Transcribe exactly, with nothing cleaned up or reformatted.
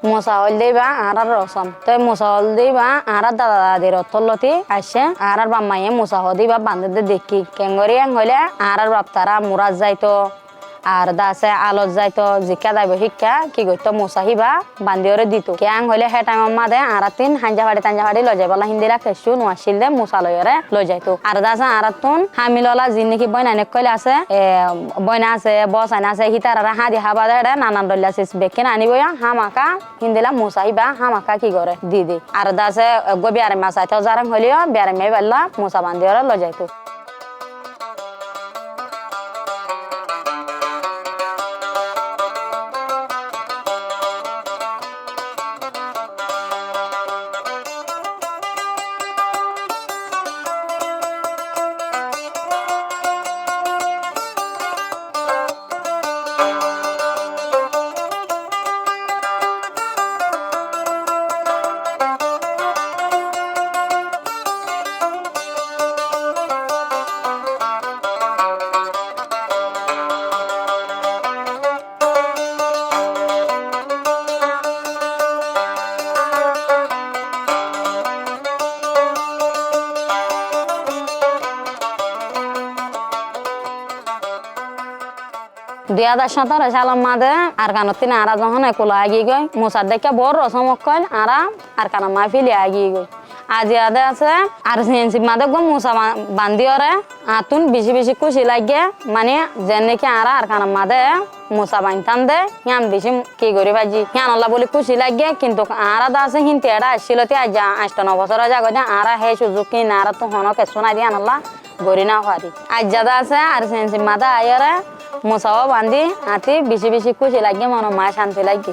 Musa óilde íba añárár rosóm. Toi Musa óilde íba añárár dada dadir ottór lóti aiccé. Añárár baf maiyé Musa hoóde íba bandédde dekkí. Keéngorí héen hoilé añárár baf tará murát zaito, ar de asé alot zaito, zikká zaibo híkka ki goittó, Musa híba bandíyoré dito. Kiyá héen hoilé hé thaimor máze añáráttu háñja façi táñja façi loizaibólla híndila keccú nuaccíl dé, Musa loiyoré loizaitó. Ar de asé añáráttu hámil óla ziín néki bóinain ókkol asé, e, bóina asé, bósain asé, hítararé háñdi hába de éçe nanan dhoilla sis bekkín aníboiyó, hámaka híndila Musa híba hámaka ki goré, di de. Ar de asé eggúa biyarimma saitó zarén hoiléyo, biyarimma íballá Musa bandíyoré loizaitó. Dui házar cóñtoro salor máze Arkanottún añára zehón ekula aigígoi, Musar deikká boóut rosóm ókkol añára Arkanor máze fíli aigígoi. Aziya de asé, ar si en si máze eggúa Musa ba-, bandíyoré añáttun bicí bicí kúci laiggé, mani zen néki añára Arkanor máze Musa baintám de, hían bicí ki gorí faijjí, híanollá bóli kúci laiggé, kintu añára de asé híntu eçé aiccíl óti aijja añcto no bosór ói zagói de, añára hé cuzuk híin añáráttu honó kessú nái de híanollá gorí no fari. Aijja de asé ar si en si máze aiyóre Musa ó bandí añáttu bicí bicí kúci laiggé, monor máze cánti laiggé.